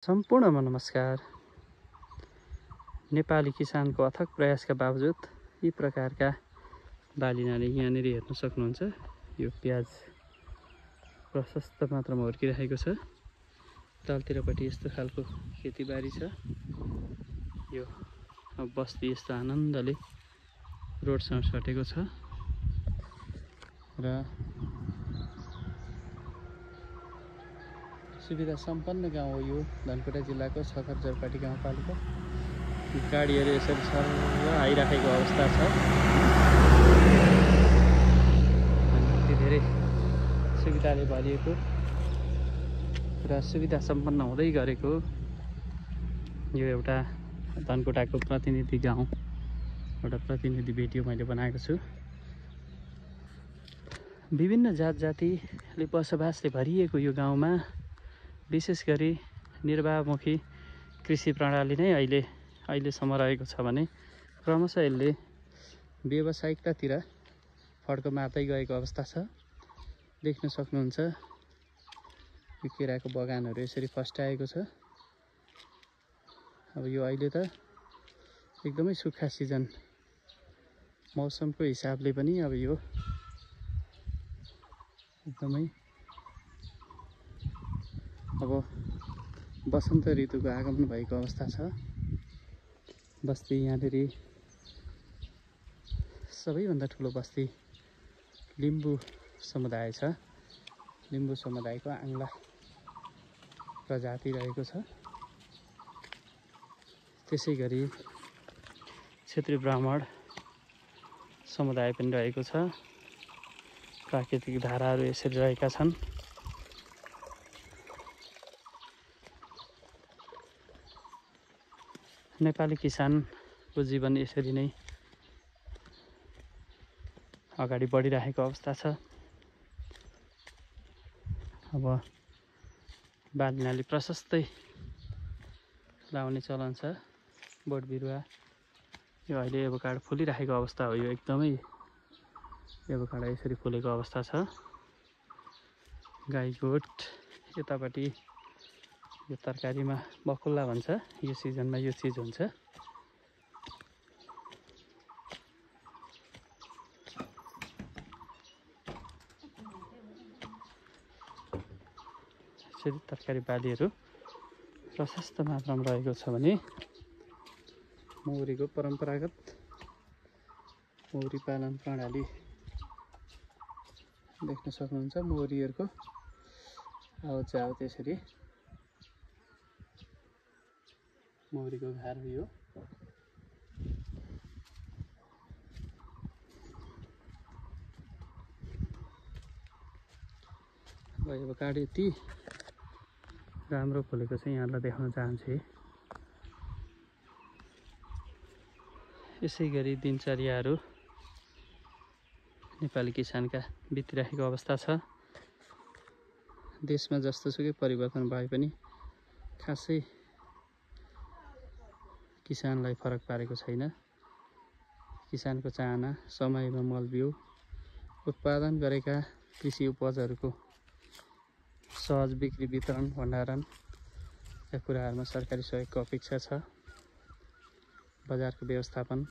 सम्पूर्णमा नमस्कार। नेपाली किसानको अथक प्रयासका बावजुद यी प्रकारका बालीनाले यहाँनिर हेर्न सक्नुहुन्छ। यो प्याज प्रशस्त मात्रामा हुर्किरहेको छ। तलतिरपट्टि यस्तो खालको खेतीबारी छ। यो बस्ती यस्तो आनन्दले रोडसँग सटेको छ र सुविधा सम्पन्न गाउँ हो यो धनकुटा जिल्लाको छखर जरपाटी गाउँपालिका। गाडीहरू यसरी सर्र आइराखेको अवस्था छ। अनि धेरै सुविधाले भरिएको र सुविधा सम्पन्न हुँदै गरेको यो एउटा धनकुटाको प्रतिनिधि गाउँ, एउटा प्रतिनिधि भिडियो मैले बनाएको छु। विभिन्न जात जातिले बसोबासले भरिएको यो गाउँमा विशेष गरी निर्वाहमुखी कृषि प्रणाली नै अहिलेसम्म रहेको छ भने क्रमशः यसले व्यावसायिकतातिर फड्को मार्दै गएको अवस्था छ। देख्न सक्नुहुन्छ यो केराको बगानहरू यसरी फस्टाएको छ। अब यो अहिले त एकदमै सुक्खा सिजन, मौसमको हिसाबले पनि अब यो एकदमै अब वसन्त ऋतुको आगमन भएको अवस्था छ। बस्ती यहाँनिर सबैभन्दा ठुलो बस्ती लिम्बू समुदाय छ। लिम्बू समुदायको आङ्ला प्रजाति रहेको छ। त्यसै गरी क्षेत्री ब्राह्मण समुदाय पनि रहेको छ। प्राकृतिक धाराहरू यसरी रहेका छन्। नेपाली किसानको जीवन यसरी नै अगाडि बढिरहेको अवस्था छ। अब बालीनाली प्रशस्तै लाउने चलन छ। बोट बिरुवा यो अहिले एभोकाडो फुलिरहेको अवस्था हो। यो एकदमै एभोकाडो यसरी फुलेको अवस्था छ। गाई गोठ यतापट्टि यो तरकारीमा बकुल्ला भन्छ। यो सिजनमा यो चिज हुन्छ। यसरी तरकारी बालीहरू प्रशस्त मात्रामा रहेको छ भने मौरीको परम्परागत मौरी पालन प्रणाली देख्न सक्नुहुन्छ। मौरीहरूको आवत जावत यसरी मौरीको घर हो यो। एभोकाडो यति राम्रो फुलेको छ, यहाँलाई देखाउन चाहन्छु। यसै गरी दिनचर्याहरू नेपाली किसानका बितिरहेको अवस्था छ। देशमा जस्तोसुकै परिवर्तन भए पनि खासै किसानलाई फरक पारेको छैन। किसानको चाहना समयमा मलबिउ उत्पादन गरेका कृषि उपजहरूको सहज बिक्री वितरण भण्डारणका कुराहरूमा सरकारी सहयोगको अपेक्षा छ। बजारको व्यवस्थापन